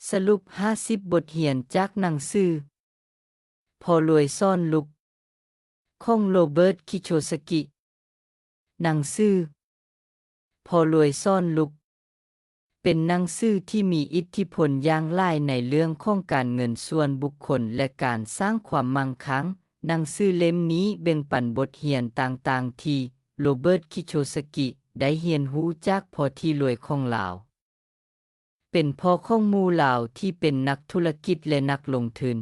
ສະຫຼຸບຫ້າສິບບົດຮຽນຈາກໜັງສື ພໍ່ລວຍສອນລຸກ ຂອງໂຣເບີດ ຄິໂຊສະກິ. ໜັງສື ພໍ່ລວຍສອນລຸກ ເປັນໜັງສືທີ່ມີອິດທິພົນຢ່າງຫຼາຍໃນເລື່ອງຂອງການເງິນສ່ວນບຸກຄົນ ແລະ ການສ້າງຄວາມມັ່ງຄັ່ງ. ໜັງສືເຫຼັ້ມນີ້ແບ່ງປັນບົດຮຽນຕ່າງໆທີ່ໂຣເບີດ ຄິໂຊສະກິ ໄດ້ຮຽນຮູ້ຈາກພໍ່ທີ່ລວຍຂອງລາວ. ເປັນພໍ່ຂອງໝູ່ລາວທີ່ເປັນນັກທຸລະກິດ ແລະ ນັກລົງທຶນ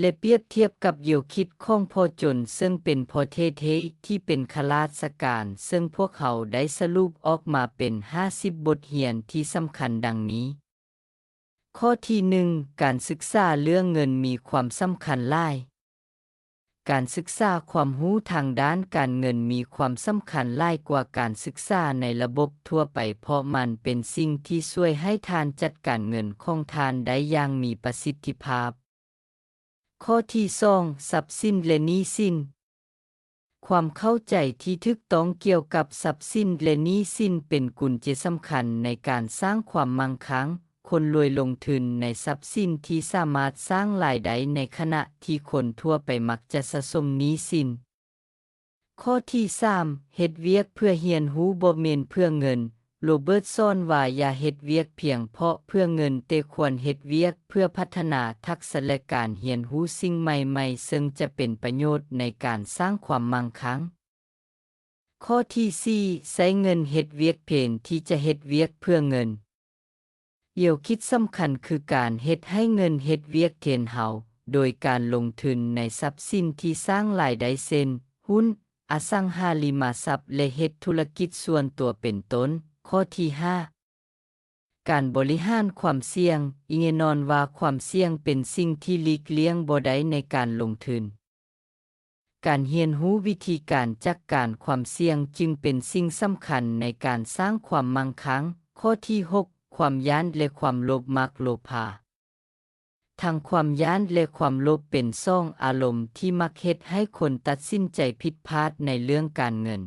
ແລະ ປຽບທຽບກັບໂຍຄິດຂອງພໍ່ຈົນ ເຊິ່ງເປັນພໍ່ເທໆ ທີ່ເປັນຂ້າລາຊະການ, ເຊິ່ງພວກເຮົາໄດ້ສະຫຼຸບອອກມາເປັນຫ້າສິບບົດຮຽນທີ່ສຳຄັນດັ່ງນີ້. ຂໍ້ທີໜຶ່ງ, ການສຶກສາເລື່ອງເງິນມີຄວາມສຳຄັນຫຼາຍ. ການສຶກສາຄວາມຮູ້ທາງດ້ານການເງິນມີຄວາມສຳຄັນຫຼາຍກວ່າການສຶກສາໃນລະບົບທົ່ວໄປ, ເພາະມັນເປັນສິ່ງທີ່ຊ່ວຍໃຫ້ທ່ານຈັດການເງິນຂອງທ່ານໄດ້ຢ່າງມີປະສິດທິພາບ. ຂໍ້ທີສອງ, ຊັບສິນ ແລະ ໜີ້ສິນ. ຄວາມເຂົ້າໃຈທີ່ຖືກຕ້ອງກ່ຽວກັບຊັບສິນ ແລະ ໜີ້ສິນເປັນກຸນແຈສຳຄັນໃນການສ້າງຄວາມມັ່ງຄັ່ງ. ຄົນລວຍລົງທຶນໃນຊັບສິນທີ່ສາມາດສ້າງລາຍໄດ້, ໃນຂະນະທີ່ຄົນທົ່ວໄປມັກຈະສະສົມໜີ້ສິນ. ຂໍ້ທີສາມ, ເຮັດວຽກເພື່ອຮຽນຮູ້ ບໍ່ແມ່ນເພື່ອເງິນ. ໂຣເບີດສອນວ່າຢ່າເຮັດວຽກພຽງເພາະເພື່ອເງິນ, ແຕ່ຄວນເຮັດວຽກເພື່ອພັດທະນາທັກສະ ແລະ ການຮຽນຮູ້ສິ່ງໃໝ່ໆ ເຊິ່ງຈະເປັນປະໂຫຍດໃນການສ້າງຄວາມມັ່ງຄັ່ງ. ຂໍ້ທີສີ່, ໃຊ້ເງິນເຮັດວຽກແທນທີ່ຈະເຮັດວຽກເພື່ອເງິນ. ແນວຄິດສຳຄັນຄືການເຮັດໃຫ້ເງິນເຮັດວຽກແທນເຮົາ, ໂດຍການລົງທຶນໃນຊັບສິນທີ່ສ້າງລາຍໄດ້ ເຊັ່ນ ຫຸ້ນ, ອະສັງຫາລິມະຊັບ ແລະ ເຮັດທຸລະກິດສ່ວນຕົວເປັນຕົ້ນ. ຂໍ້ທີຫ້າ, ການບໍລິຫານຄວາມສ່ຽງ. ແນ່ນອນວ່າຄວາມສ່ຽງເປັນສິ່ງທີ່ຫຼີກລ່ຽງບໍ່ໄດ້ໃນການລົງທຶນ. ການຮຽນຮູ້ວິທີການຈັດການຄວາມສ່ຽງຈຶ່ງເປັນສິ່ງສຳຄັນໃນການສ້າງຄວາມມັ່ງຄັ່ງ. ຂໍ້ທີຫົກ, ຄວາມຢ້ານ ແລະ ຄວາມໂລບ. ມັກໂລພາ. ທັງຄວາມຢ້ານ ແລະ ຄວາມໂລບເປັນສອງອາລົມທີ່ມັກເຮັດໃຫ້ຄົນຕັດສິນໃຈຜິດພາດໃນເລື່ອງການເງິນ.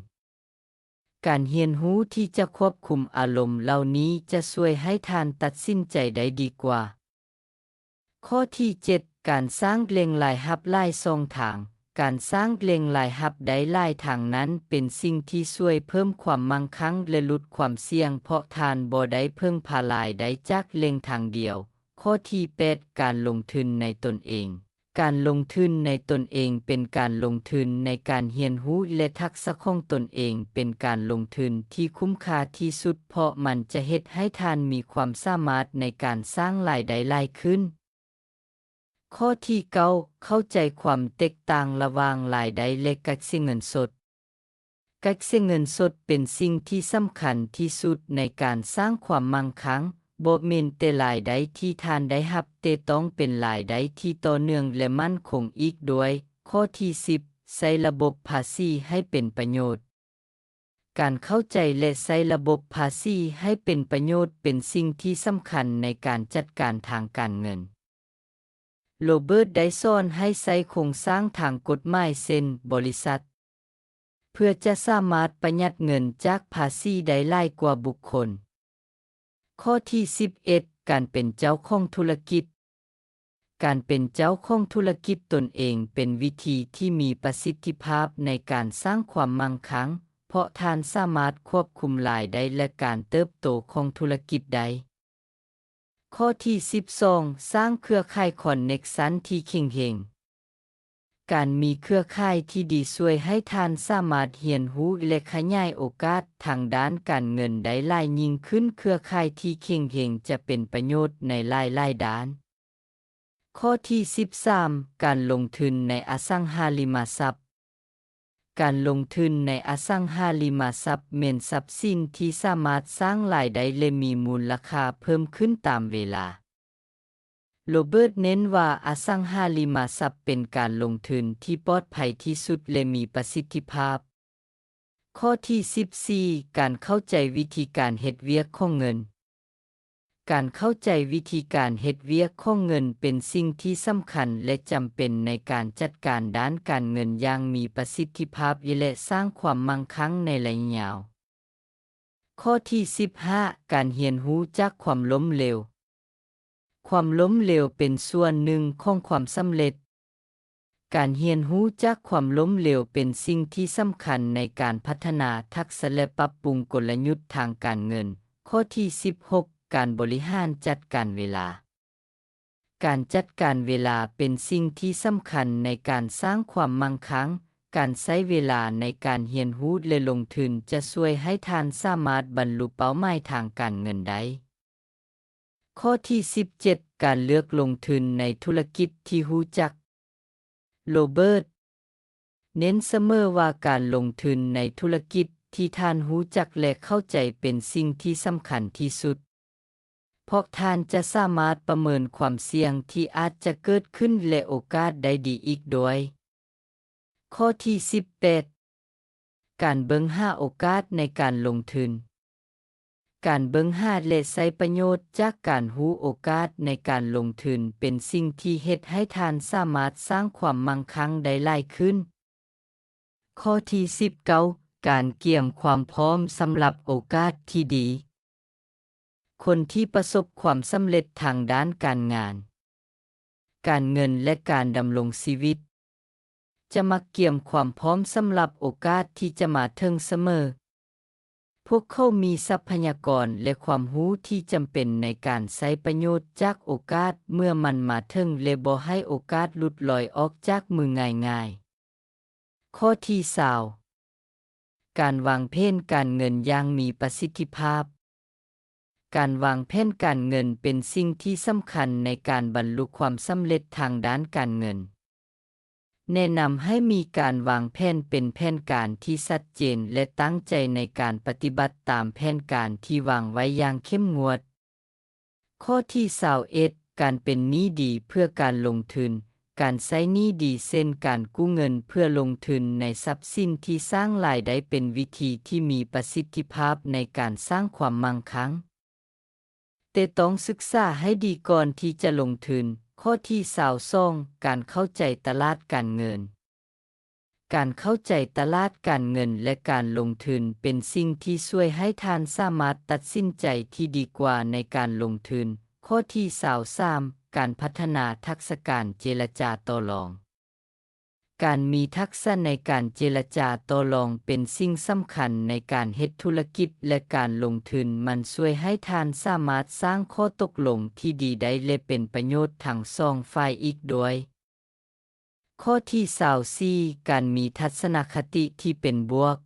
ການຮຽນຮູ້ທີ່ຈະຄວບຄຸມອາລົມເຫຼົ່ານີ້ຈະຊ່ວຍໃຫ້ທ່ານຕັດສິນໃຈໄດ້ດີກວ່າ. ຂໍ້ທີເຈັດ, ການສ້າງແຫຼ່ງລາຍຮັບຫຼາຍຊ່ອງທາງ. ການສ້າງແຫຼ່ງລາຍຮັບໄດ້ຫຼາຍທາງນັ້ນເປັນສິ່ງທີ່ຊ່ວຍເພີ່ມຄວາມມັ່ງຄັ່ງ ແລະ ຫຼຸດຄວາມສ່ຽງ ເພາະທ່ານບໍ່ໄດ້ເພິ່ງພາລາຍໄດ້ຈາກແຫຼ່ງທາງດຽວ. ຂໍ້ທີແປດ, ການລົງທຶນໃນຕົນເອງ. ການລົງທຶນໃນຕົນເອງເປັນການລົງທຶນໃນການຮຽນຮູ້ ແລະ ທັກສະຂອງຕົນເອງ, ເປັນການລົງທຶນທີ່ຄຸ້ມຄ່າທີ່ສຸດ ເພາະມັນຈະເຮັດໃຫ້ທ່ານມີຄວາມສາມາດໃນການສ້າງລາຍໄດ້ຫຼາຍຂຶ້ນ. ຂໍ້ທີເກົ້າ, ເຂົ້າໃຈຄວາມແຕກຕ່າງລະຫວ່າງລາຍໄດ້ ແລະ ການເສຍເງິນສົດ. ການເສຍເງິນສົດເປັນສິ່ງທີ່ສຳຄັນທີ່ສຸດໃນການສ້າງຄວາມມັ່ງຄັ່ງ. ບໍ່ແມ່ນແຕ່ລາຍໄດ້ທີ່ທ່ານໄດ້ຮັບ, ແຕ່ຕ້ອງເປັນລາຍໄດ້ທີ່ຕໍ່ເນື່ອງ ແລະ ໝັ້ນຄົງອີກດ້ວຍ. ຂໍ້ທີສິບ, ໃຊ້ລະບົບພາສີໃຫ້ເປັນປະໂຫຍດ. ການເຂົ້າໃຈ ແລະ ໃຊ້ລະບົບພາສີໃຫ້ເປັນປະໂຫຍດເປັນສິ່ງທີ່ສຳຄັນໃນການຈັດການທາງການເງິນ. ໂຣເບີດໄດ້ສອນໃຫ້ໃຊ້ໂຄງສ້າງທາງກົດໝາຍ ເຊັ່ນ ບໍລິສັດ ເພື່ອຈະສາມາດປະຢັດເງິນຈາກພາສີໄດ້ຫຼາຍກວ່າບຸກຄົນ. ຂໍ້ທີສິບເອັດ, ການເປັນເຈົ້າຂອງທຸລະກິດ. ການເປັນເຈົ້າຂອງທຸລະກິດຕົນເອງເປັນວິທີທີ່ມີປະສິດທິພາບໃນການສ້າງຄວາມມັ່ງຄັ່ງ, ເພາະທ່ານສາມາດຄວບຄຸມລາຍໄດ້ ແລະ ການເຕີບໂຕຂອງທຸລະກິດໄດ້. ຂໍ້ທີສິບສອງ, ສ້າງເຄືອຂ່າຍຄອນເນັກຊັນທີ່ເຄັ່ງເຮງ. ການມີເຄືອຂ່າຍທີ່ດີຊ່ວຍໃຫ້ທ່ານສາມາດຮຽນຮູ້ ແລະ ຂະຫຍາຍໂອກາດທາງດ້ານການເງິນໄດ້ຫຼາຍຍິ່ງຂຶ້ນ. ເຄືອຂ່າຍທີ່ເຄັ່ງເຮງຈະເປັນປະໂຫຍດໃນຫຼາຍໆດ້ານ. ຂໍ້ທີສິບສາມ, ການລົງທຶນໃນອະສັງຫາລິມະຊັບ. ການລົງທຶນໃນອະສັງຫາລິມະຊັບແມ່ນຊັບສິນທີ່ສາມາດສ້າງລາຍໄດ້ ແລະ ມີມູນລະຄ່າເພີ່ມຂຶ້ນຕາມເວລາ. ໂຣເບີດເນັ້ນວ່າອະສັງຫາລິມະຊັບເປັນການລົງທຶນທີ່ປອດໄພທີ່ສຸດ ແລະ ມີປະສິດທິພາບ. ຂໍ້ທີສິບສີ່, ການເຂົ້າໃຈວິທີການເຮັດວຽກຂອງເງິນ. ການເຂົ້າໃຈວິທີການເຮັດວຽກຂອງເງິນເປັນສິ່ງທີ່ສຳຄັນ ແລະ ຈຳເປັນໃນການຈັດການດ້ານການເງິນຢ່າງມີປະສິດທິພາບ ແລະ ສ້າງຄວາມມັ່ງຄັ່ງໃນໄລຍະຍາວ. ຂໍ້ທີສິບຫ້າ, ການຮຽນຮູ້ຈາກຄວາມລົ້ມເຫຼວ. ຄວາມລົ້ມເຫຼວເປັນສ່ວນໜຶ່ງຂອງຄວາມສຳເລັດ. ການຮຽນຮູ້ຈາກຄວາມລົ້ມເຫຼວເປັນສິ່ງທີ່ສຳຄັນໃນການພັດທະນາທັກສະ ແລະ ປັບປຸງກົນລະຍຸດທາງການເງິນ. ຂໍ້ທີສິບຫົກ ການບໍລິຫານຈັດການເວລາ. ການຈັດການເວລາເປັນສິ່ງທີ່ສຳຄັນໃນການສ້າງຄວາມໝັ້ງຄັ່ງ. ການໃຊ້ເວລາໃນການຮຽນຮູ້ ແລະ ລົງທຶນຈະຊ່ວຍໃຫ້ທ່ານສາມາດບັນລຸເປົ້າໝາຍທາງການເງິນໄດ້. ຂໍ້ທີສິບເຈັດ ການເລືອກລົງທຶນໃນທຸລະກິດທີ່ຮູ້ຈັກ. ໂຣເບີດ ເນັ້ນສະເໝີວ່າການລົງທຶນໃນທຸລະກິດທີ່ທ່ານຮູ້ຈັກ ແລະ ເຂົ້າໃຈເປັນສິ່ງທີ່ສຳຄັນທີ່ສຸດ, ເພາະທ່ານຈະສາມາດປະເມີນຄວາມສ່ຽງທີ່ອາດຈະເກີດຂຶ້ນ ແລະ ໂອກາດໄດ້ດີອີກດ້ວຍ. ຂໍ້ທີສິບແປດ ການເບິ່ງຫາໂອກາດໃນການລົງທຶນ. ການເບິ່ງຫາ ແລະ ໃຊ້ປະໂຫຍດຈາກການຮູ້ໂອກາດໃນການລົງທຶນເປັນສິ່ງທີ່ເຮັດໃຫ້ທ່ານສາມາດສ້າງຄວາມໝັ້ງຄັ່ງໄດ້ຫຼາຍຂຶ້ນ. ຂໍ້ທີສິບເກົ້າ ການກຽມຄວາມພ້ອມສຳລັບໂອກາດທີ່ດີ. ຄົນທີ່ປະສົບຄວາມສຳເລັດທາງດ້ານການງານ, ການເງິນ ແລະ ການດຳລົງຊີວິດ ຈະມັກກຽມຄວາມພ້ອມສຳລັບໂອກາດທີ່ຈະມາເຖິງສະເໝີ. ພວກເຂົາມີຊັບພະຍາກອນ ແລະ ຄວາມຮູ້ທີ່ຈຳເປັນໃນການໃຊ້ປະໂຫຍດຈາກໂອກາດເມື່ອມັນມາເຖິງ ແລະ ບໍ່ໃຫ້ໂອກາດຫຼຸດລອຍອອກຈາກມືງ່າຍໆ. ຂໍ້ທີຊາວ ການວາງແຜນການເງິນຢ່າງມີປະສິດທິພາບ. ການວາງແຜນການເງິນເປັນສິ່ງທີ່ສຳຄັນໃນການບັນລຸຄວາມສຳເລັດທາງດ້ານການເງິນ. ແນະນຳໃຫ້ມີການວາງແຜນເປັນແຜນການທີ່ຊັດເຈນ ແລະ ຕັ້ງໃຈໃນການປະຕິບັດຕາມແຜນການທີ່ວາງໄວ້ຢ່າງເຂັ້ມງວດ. ຂໍ້ທີຊາວເອັດ ການເປັນໜີ້ດີເພື່ອການລົງທຶນ. ການໃຊ້ໜີ້ດີ ເຊັ່ນ ການກູ້ເງິນເພື່ອລົງທຶນໃນຊັບສິນທີ່ສ້າງລາຍໄດ້ ເປັນວິທີທີ່ມີປະສິດທິພາບໃນການສ້າງຄວາມໝັ້ງຄັ່ງ, ແຕ່ຕ້ອງສຶກສາໃຫ້ດີກ່ອນທີ່ຈະລົງທຶນ. ຂໍ້ທີຊາວສອງ ການເຂົ້າໃຈຕະຫຼາດການເງິນ. ການເຂົ້າໃຈຕະຫຼາດການເງິນ ແລະ ການລົງທຶນເປັນສິ່ງທີ່ຊ່ວຍໃຫ້ທ່ານສາມາດຕັດສິນໃຈທີ່ດີກວ່າໃນການລົງທຶນ. ຂໍ້ທີຊາວສາມ ການພັດທະນາທັກສະການເຈລະຈາຕໍ່ລອງ. ການມີທັກສະໃນການເຈລະຈາຕໍ່ລອງເປັນສິ່ງສຳຄັນໃນການເຮັດທຸລະກິດ ແລະ ການລົງທຶນ. ມັນຊ່ວຍໃຫ້ທ່ານສາມາດສ້າງຂໍ້ຕົກລົງທີ່ດີໄດ້ ແລະ ເປັນປະໂຫຍດທັງສອງຝ່າຍອີກດ້ວຍ. ຂໍ້ທີຊາວສີ່ ການມີທັດສະນະຄະຕິທີ່ເປັນບວກ.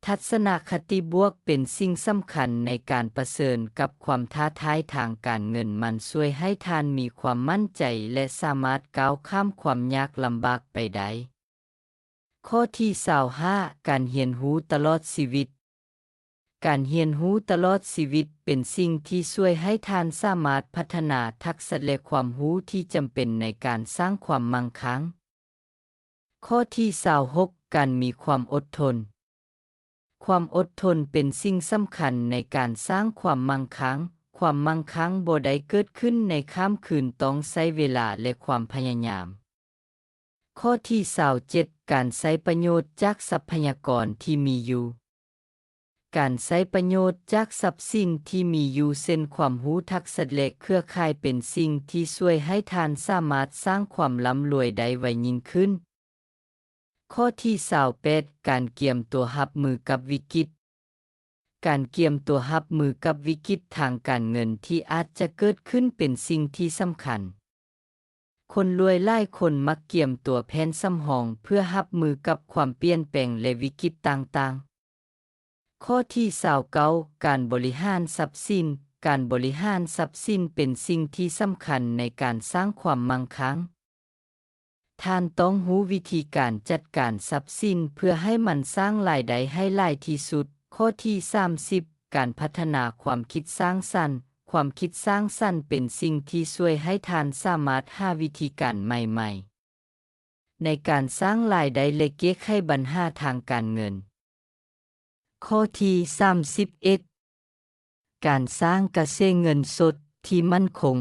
ທັດສະນະຄະຕິບວກເປັນສິ່ງສຳຄັນໃນການປະເຊີນກັບຄວາມທ້າທາຍທາງການເງິນ. ມັນຊ່ວຍໃຫ້ທ່ານມີຄວາມໝັ້ນໃຈ ແລະ ສາມາດກ້າວຂ້າມຄວາມຍາກລຳບາກໄປໄດ້. ຂໍ້ທີຊາວຫ້າ ການຮຽນຮູ້ຕະຫຼອດຊີວິດ. ການຮຽນຮູ້ຕະຫຼອດຊີວິດເປັນສິ່ງທີ່ຊ່ວຍໃຫ້ທ່ານສາມາດພັດທະນາທັກສະ ແລະ ຄວາມຮູ້ທີ່ຈຳເປັນໃນການສ້າງຄວາມໝັ້ງຄັ່ງ. ຂໍ້ທີຊາວຫົກ ການມີຄວາມອົດທົນ. ຄວາມອົດທົນເປັນສິ່ງສຳຄັນໃນການສ້າງຄວາມໝັ້ງຄັ່ງ. ຄວາມໝັ້ງຄັ່ງບໍ່ໄດ້ເກີດຂຶ້ນໃນຂ້າມຄືນ, ຕ້ອງໃຊ້ເວລາ ແລະ ຄວາມພະຍາຍາມ. ຂໍ້ທີຊາວເຈັດ ການໃຊ້ປະໂຫຍດຈາກຊັບພະຍາກອນທີ່ມີຢູ່. ການໃຊ້ປະໂຫຍດຈາກຊັບສິນທີ່ມີຢູ່ ເຊັ່ນ ຄວາມຮູ້ທັກສະ ແລະ ເຄືອຂ່າຍ ເປັນສິ່ງທີ່ຊ່ວຍໃຫ້ທ່ານສາມາດສ້າງຄວາມລ່ຳລວຍໄດ້ໄວຍິ່ງຂຶ້ນ. ຂໍ້ທີຊາວແປດ ການກຽມຕົວຮັບມືກັບວິກິດ. ການກຽມຕົວຮັບມືກັບວິກິດທາງການເງິນທີ່ອາດຈະເກີດຂຶ້ນເປັນສິ່ງທີ່ສຳຄັນ. ຄົນລວຍຫຼາຍຄົນມັກກຽມຕົວແຜນສຳຮອງເພື່ອຮັບມືກັບຄວາມປ່ຽນແປງ ແລະ ວິກິດຕ່າງໆ. ຂໍ້ທີຊາວເກົ້າ ການບໍລິຫານຊັບສິນ. ການບໍລິຫານຊັບສິນເປັນສິ່ງທີ່ສຳຄັນໃນການສ້າງຄວາມໝັ້ງຄັ່ງ. ທ່ານຕ້ອງຮູ້ວິທີການຈັດການຊັບສິນເພື່ອໃຫ້ມັນສ້າງລາຍໄດ້ໃຫ້ຫຼາຍທີ່ສຸດ. ຂໍ້ທີສາມສິບ ການພັດທະນາຄວາມຄິດສ້າງສັນ. ຄວາມຄິດສ້າງສັນເປັນສິ່ງທີ່ຊ່ວຍໃຫ້ທ່ານສາມາດຫາວິທີການໃໝ່ໆ ໃນການສ້າງລາຍໄດ້ ແລະ ແກ້ໄຂບັນຫາທາງການເງິນ. ຂໍ້ທີສາມສິບເອັດ ການສ້າງກະແສເງິນສົດທີ່ໝັ້ນຄົງ.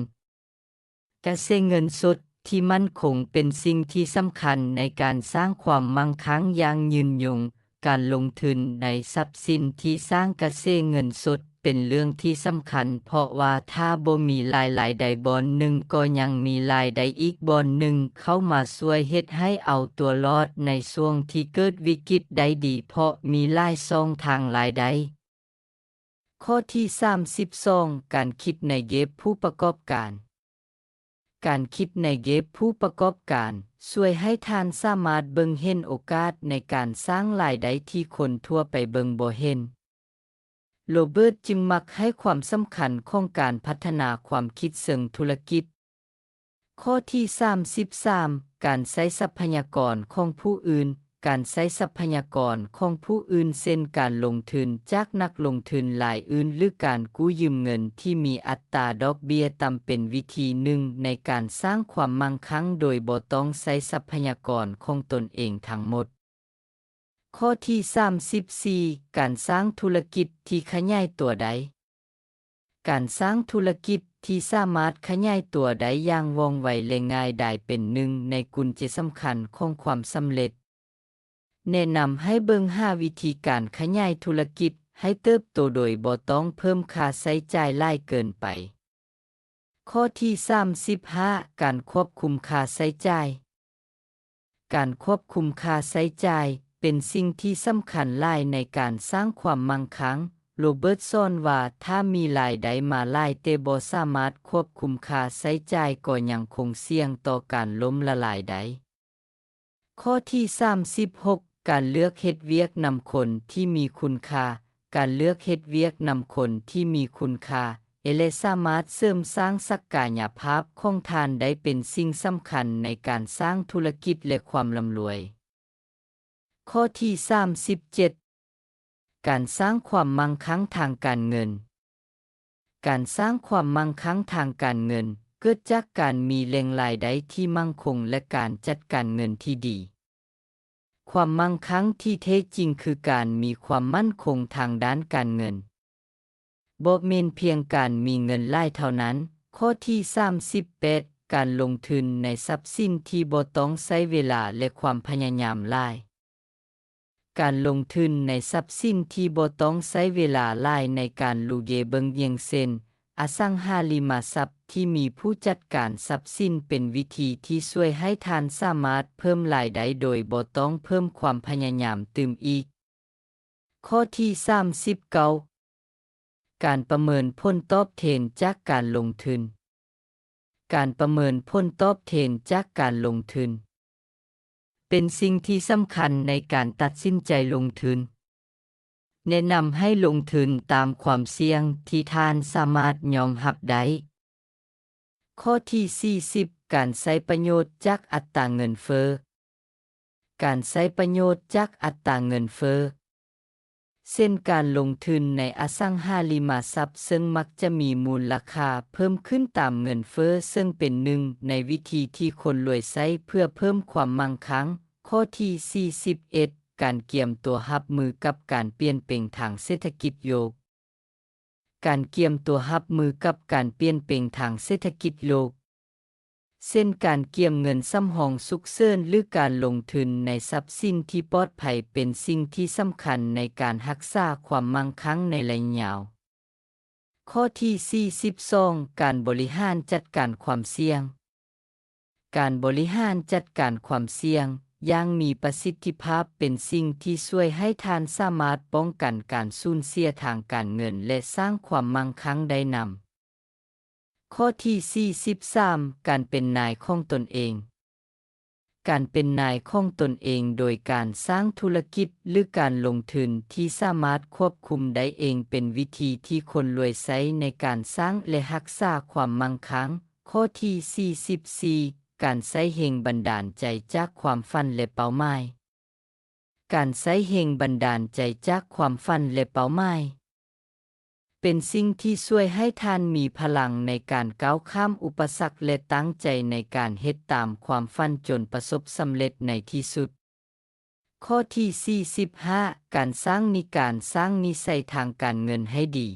ກະແສເງິນສົດທີ່ໝັ້ນຄົງເປັນສິ່ງທີ່ສຳຄັນໃນການສ້າງຄວາມໝັ້ງຄັ່ງຢ່າງຍືນຍົງ. ການລົງທຶນໃນຊັບສິນທີ່ສ້າງກະແສເງິນສົດ ເປັນເລື່ອງທີ່ສຳຄັນ, ເພາະວ່າຖ້າບໍ່ມີລາຍໄດ້ບ່ອນໜຶ່ງ, ກໍຍັງມີລາຍໄດ້ອີກບ່ອນໜຶ່ງເຂົ້າມາຊ່ວຍເຮັດໃຫ້ເອົາຕົວລອດໃນຊ່ວງທີ່ເກີດວິກິດໄດ້ດີ, ເພາະມີຫຼາຍຊ່ອງທາງລາຍໄດ້. ຂໍ້ທີສາມສິບສອງ ການຄິດໃນແງ່ຜູ້ປະກອບການ. ການຄິດໃນແງ່ຜູ້ປະກອບການ ຊ່ວຍໃຫ້ທ່ານສາມາດເບິ່ງເຫັນໂອກາດໃນການສ້າງລາຍໄດ້ທີ່ຄົນທົ່ວໄປເບິ່ງບໍ່ເຫັນ. ໂຣເບີດຈຶ່ງມັກໃຫ້ຄວາມສຳຄັນຂອງການພັດທະນາຄວາມຄິດເຊີງທຸລະກິດ. ຂໍ້ທີສາມສິບສາມ ການໃຊ້ຊັບພະຍາກອນຂອງຜູ້ອື່ນ. ການໃຊ້ຊັບພະຍາກອນຂອງຜູ້ອື່ນ ເຊັ່ນ ການລົງທຶນຈາກນັກລົງທຶນລາຍອື່ນ ຫຼື ການກູ້ຢືມເງິນທີ່ມີອັດຕາດອກເບ້ຍຕ່ຳ ເປັນວິທີໜຶ່ງໃນການສ້າງຄວາມມັ່ງຄັ່ງໂດຍບໍ່ຕ້ອງໃຊ້ຊັບພະຍາກອນຂອງຕົນເອງທັງໝົດ. ຂໍ້ທີສາມສິບສີ່ ການສ້າງທຸລະກິດທີ່ຂະຫຍາຍຕົວໄດ້. ການສ້າງທຸລະກິດທີ່ສາມາດຂະຫຍາຍຕົວໄດ້ຢ່າງວ່ອງໄວ ແລະ ງ່າຍດາຍ ເປັນໜຶ່ງໃນກຸນແຈສຳຄັນຂອງຄວາມສຳເລັດ. ແນະນຳໃຫ້ເບິ່ງຫາວິທີການຂະຫຍາຍທຸລະກິດໃຫ້ເຕີບໂຕໂດຍບໍ່ຕ້ອງເພີ່ມຄ່າໃຊ້ຈ່າຍຫຼາຍເກີນໄປ. ຂໍ້ທີສາມສິບຫ້າ ການຄວບຄຸມຄ່າໃຊ້ຈ່າຍ. ການຄວບຄຸມຄ່າໃຊ້ຈ່າຍເປັນສິ່ງທີ່ສຳຄັນຫຼາຍໃນການສ້າງຄວາມມັ່ງຄັ່ງ. ໂຣເບີດສອນວ່າ ຖ້າມີລາຍໄດ້ມາຫຼາຍແຕ່ບໍ່ສາມາດຄວບຄຸມຄ່າໃຊ້ຈ່າຍ ກໍຍັງຄົງສ່ຽງຕໍ່ການລົ້ມລະລາຍໄດ້. ຂໍ້ທີສາມສິບຫົກ ການເລືອກເຮັດວຽກນຳຄົນທີ່ມີຄຸນຄ່າ. ການເລືອກເຮັດວຽກນຳຄົນທີ່ມີຄຸນຄ່າ ແລະ ສາມາດເສີມສ້າງສັກກາຍະພາບຂອງທ່ານໄດ້ ເປັນສິ່ງສຳຄັນໃນການສ້າງທຸລະກິດ ແລະ ຄວາມລ່ຳລວຍ. ຂໍ້ທີສາມສິບເຈັດ ການສ້າງຄວາມມັ່ງຄັ່ງທາງການເງິນ. ການສ້າງຄວາມມັ່ງຄັ່ງທາງການເງິນ ເກີດຈາກການມີແຫຼ່ງລາຍໄດ້ທີ່ໝັ້ນຄົງ ແລະ ການຈັດການເງິນທີ່ດີ. ຄວາມມັ່ງຄັ່ງທີ່ແທ້ຈິງຄືການມີຄວາມໝັ້ນຄົງທາງດ້ານການເງິນ, ບໍ່ແມ່ນພຽງການມີເງິນຫຼາຍເທົ່ານັ້ນ. ຂໍ້ທີສາມສິບແປດ ການລົງທຶນໃນຊັບສິນທີ່ບໍ່ຕ້ອງໃຊ້ເວລາ ແລະ ຄວາມພະຍາຍາມຫຼາຍ. ການລົງທຶນໃນຊັບສິນທີ່ບໍ່ຕ້ອງໃຊ້ເວລາຫຼາຍໃນການລູເຍເບິ່ງ, ຢ່າງເຊັ່ນ ອະສັງຫາລິມະຊັບທີ່ມີຜູ້ຈັດການຊັບສິນ ເປັນວິທີທີ່ຊ່ວຍໃຫ້ທ່ານສາມາດເພີ່ມລາຍໄດ້ໂດຍບໍ່ຕ້ອງເພີ່ມຄວາມພະຍາຍາມຕື່ມອີກ. ຂໍ້ທີສາມສິບເກົ້າ ການປະເມີນຜົນຕອບແທນຈາກການລົງທຶນ. ການປະເມີນຜົນຕອບແທນຈາກການລົງທຶນ ເປັນສິ່ງທີ່ສຳຄັນໃນການຕັດສິນໃຈລົງທຶນ. ແນະນຳໃຫ້ລົງທຶນຕາມຄວາມສ່ຽງທີ່ທ່ານສາມາດຍອມຮັບໄດ້. ຂໍ້ທີສີ່ສິບ ການໃຊ້ປະໂຫຍດຈາກອັດຕາເງິນເຟີ້. ການໃຊ້ປະໂຫຍດຈາກອັດຕາເງິນເຟີ້ ເຊັ່ນ ການລົງທຶນໃນອະສັງຫາລິມະຊັບ ເຊິ່ງມັກຈະມີມູນລະຄ່າເພີ່ມຂຶ້ນຕາມເງິນເຟີ້, ເຊິ່ງເປັນໜຶ່ງໃນວິທີທີ່ຄົນລວຍໃຊ້ເພື່ອເພີ່ມຄວາມໝັ້ນຄົງ. ຂໍ້ທີສີ່ສິບເອັດ ການກຽມຕົວຮັບມືກັບການປ່ຽນແປງທາງເສດຖະກິດໂລກ. ການກຽມຕົວຮັບມືກັບການປ່ຽນແປງທາງເສດຖະກິດໂລກ ເຊັ່ນ ການກຽມເງິນສຳຮອງສຸກເສີນ ຫຼື ການລົງທຶນໃນຊັບສິນທີ່ປອດໄພ ເປັນສິ່ງທີ່ສຳຄັນໃນການຮັກສາຄວາມໝັ້ນຄົງໃນໄລຍະຍາວ. ຂໍ້ທີສີ່ສິບສອງ ການບໍລິຫານຈັດການຄວາມສ່ຽງ. ການບໍລິຫານຈັດການຄວາມສ່ຽງຢ່າງມີປະສິດທິພາບ ເປັນສິ່ງທີ່ຊ່ວຍໃຫ້ທ່ານສາມາດປ້ອງກັນການສູນເສຍທາງການເງິນ ແລະ ສ້າງຄວາມໝັ້ນຄົງໄດ້ນຳ. ຂໍ້ທີສີ່ສິບສາມ ການເປັນນາຍຂອງຕົນເອງ. ການເປັນນາຍຂອງຕົນເອງໂດຍການສ້າງທຸລະກິດ ຫຼື ການລົງທຶນທີ່ສາມາດຄວບຄຸມໄດ້ເອງ ເປັນວິທີທີ່ຄົນລວຍໃຊ້ໃນການສ້າງ ແລະ ຮັກສາຄວາມໝັ້ນຄົງ. ຂໍ້ທີສີ່ສິບສີ່ ການໃຊ້ແຮງບັນດານໃຈຈາກຄວາມຝັນ ແລະ ເປົ້າໝາຍ. ການໃຊ້ແຮງບັນດານໃຈຈາກຄວາມຝັນ ແລະ ເປົ້າໝາຍ ເປັນສິ່ງທີ່ຊ່ວຍໃຫ້ທ່ານມີພະລັງໃນການກ້າວຂ້າມອຸປະສັກ ແລະ ຕັ້ງໃຈໃນການເຮັດຕາມຄວາມຝັນຈົນປະສົບສຳເລັດໃນທີ່ສຸດ. ຂໍ້ທີສີ່ສິບຫ້າ ການສ້າງນິ ການສ້າງນິໄສທາງການເງິນໃຫ້ດີ.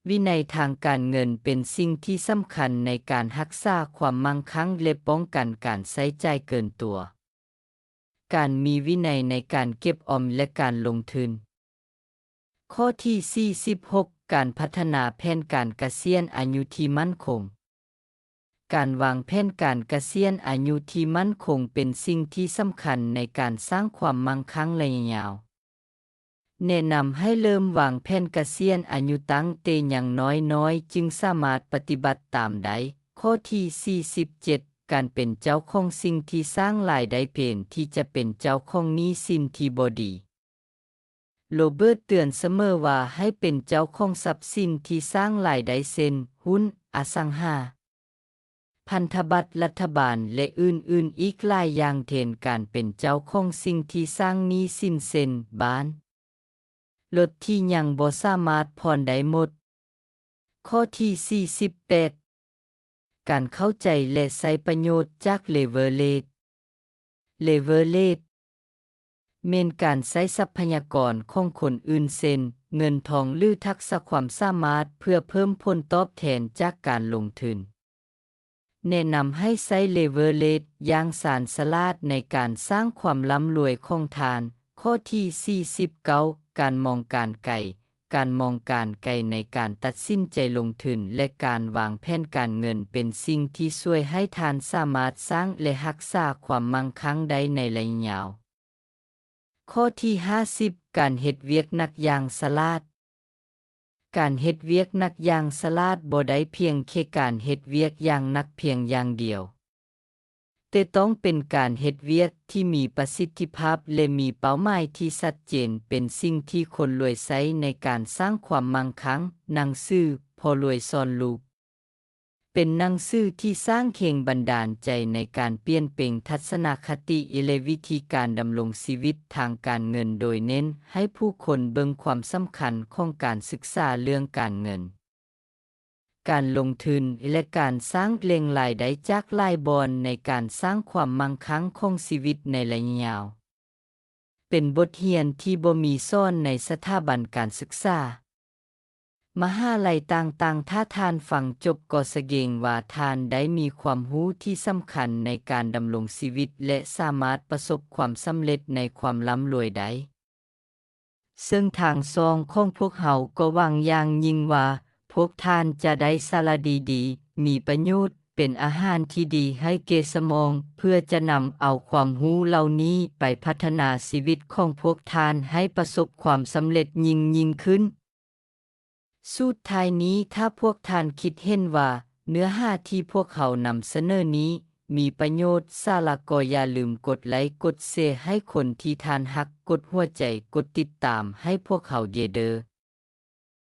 ວິໄນທາງການເງິນເປັນສິ່ງທີ່ສຳຄັນໃນການຮັກສາຄວາມໝັ້ນຄົງ ແລະ ປ້ອງກັນການໃຊ້ຈ່າຍເກີນຕົວ. ການມີວິໄນໃນການເກັບອອມ ແລະ ການລົງທຶນ. ຂໍ້ທີສີ່ສິບຫົກ ການພັດທະນາແຜນການກະສຽນອາຍຸທີ່ໝັ້ນຄົງ. ການວາງແຜນການກະສຽນອາຍຸທີ່ໝັ້ນຄົງເປັນສິ່ງທີ່ສຳຄັນໃນການສ້າງຄວາມໝັ້ງຄັ່ງໄລຍະຍາວ. ແນະນຳໃຫ້ເລີ່ມວາງແຜນກະສຽນອາຍຸຕັ້ງແຕ່ຍັງນ້ອຍໆ ຈຶ່ງສາມາດປະຕິບັດຕາມໄດ້. ຂໍ້ທີສີ່ສິບເຈັດ ການເປັນເຈົ້າຂອງສິ່ງທີ່ສ້າງລາຍໄດ້ແທນທີ່ຈະເປັນເຈົ້າຂອງໜີ້ສິນທີ່ບໍ່ດີ. ໂຣເບີດເຕືອນສະເໝີວ່າໃຫ້ເປັນເຈົ້າຂອງຊັບສິນທີ່ສ້າງລາຍໄດ້ ເຊັ່ນ ຫຸ້ນ, ອະສັງຫາ, ພັນທະບັດລັດຖະບານ ແລະ ອື່ນໆອີກຫຼາຍຢ່າງແທນການເປັນເຈົ້າຂອງສິ່ງທີ່ສ້າງໜີ້ສິນ ເຊັ່ນ ບ້ານ, ລົດທີ່ຍັງບໍ່ສາມາດຜ່ອນໄດ້ໝົດ. ຂໍ້ທີສີ່ສິບແປດ ການເຂົ້າໃຈ ແລະ ໃຊ້ປະໂຫຍດຈາກເລເວີເຣຈ. ເລເວີເຣຈ ແມ່ນການໃຊ້ຊັບພະຍາກອນຂອງຄົນອື່ນ ເຊັ່ນ ເງິນທອງ ຫຼື ທັກສະຄວາມສາມາດ ເພື່ອເພີ່ມຜົນຕອບແທນຈາກການລົງທຶນ. ແນະນຳໃຫ້ໃຊ້ເລເວີເຣຈຢ່າງຊານສະຫຼາດໃນການສ້າງຄວາມລ່ຳລວຍຂອງທ່ານ. ຂໍ້ທີສີ່ສິບເກົ້າ ການມອງການໄກ. ການມອງການໄກໃນການຕັດສິນໃຈລົງທຶນ ແລະ ການວາງແຜນການເງິນເປັນສິ່ງທີ່ຊ່ວຍໃຫ້ທ່ານສາມາດສ້າງ ແລະ ຮັກສາຄວາມໝັ້ງຄັ່ງໄດ້ໃນໄລຍະຍາວ. ຂໍ້ທີຫ້າສິບ ການເຮັດວຽກໜັກຢ່າງສະຫຼາດ. ການເຮັດວຽກໜັກຢ່າງສະຫຼາດບໍ່ໄດ້ພຽງແຄ່ການເຮັດວຽກຢ່າງໜັກພຽງຢ່າງດຽວ, ແຕ່ຕ້ອງເປັນການເຮັດວຽກທີ່ມີປະສິດທິພາບ ແລະ ມີເປົ້າໝາຍທີ່ຊັດເຈນ, ເປັນສິ່ງທີ່ຄົນລວຍໃຊ້ໃນການສ້າງຄວາມໝັ້ງຄັ່ງ. ໜັງສືພໍ່ລວຍສອນລູກ ເປັນໜັງສືທີ່ສ້າງແຮງບັນດານໃຈໃນການປ່ຽນແປງທັດສະນະຄະຕິ ແລະ ວິທີການດຳລົງຊີວິດທາງການເງິນ, ໂດຍເນັ້ນໃຫ້ຜູ້ຄົນເບິ່ງຄວາມສຳຄັນຂອງການສຶກສາເລື່ອງການເງິນ, ການລົງທຶນ ແລະ ການສ້າງແຫຼ່ງລາຍໄດ້ຈາກຫຼາຍບ່ອນໃນການສ້າງຄວາມໝັ້ງຄັ່ງຂອງຊີວິດໃນໄລຍະຍາວ. ເປັນບົດຮຽນທີ່ບໍ່ມີສອນໃນສະຖາບັນການສຶກສາ ມະຫາໄລຕ່າງໆ, ຖ້າທ່ານຟັງຈົບກໍສະແດງວ່າທ່ານໄດ້ມີຄວາມຮູ້ທີ່ສຳຄັນໃນການດຳລົງຊີວິດ ແລະ ສາມາດປະສົບຄວາມສຳເລັດໃນຄວາມລ່ຳລວຍໄດ້. ເຊິ່ງທາງຊ່ອງຂອງພວກເຮົາກໍຫວັງຢ່າງຍິ່ງວ່າ ພວກທ່ານຈະໄດ້ສາລະດີໆ, ມີປະໂຫຍດ, ເປັນອາຫານທີ່ດີໃຫ້ແກ່ສະໝອງ, ເພື່ອຈະນຳເອົາຄວາມຮູ້ເຫຼົ່ານີ້ໄປພັດທະນາຊີວິດຂອງພວກທ່ານໃຫ້ປະສົບຄວາມສຳເລັດຍິ່ງໆຂຶ້ນ. ສຸດທ້າຍນີ້, ຖ້າພວກທ່ານຄິດເຫັນວ່າເນື້ອຫາທີ່ພວກເຮົານຳສະເໜີນີ້ມີປະໂຫຍດ, ສາລະກໍຢ່າລືມກົດໄລ, ກົດແຊໃຫ້ຄົນທີ່ທ່ານຮັກ, ກົດຫົວໃຈ, ກົດຕິດຕາມໃຫ້ພວກເຮົາເດເດີ.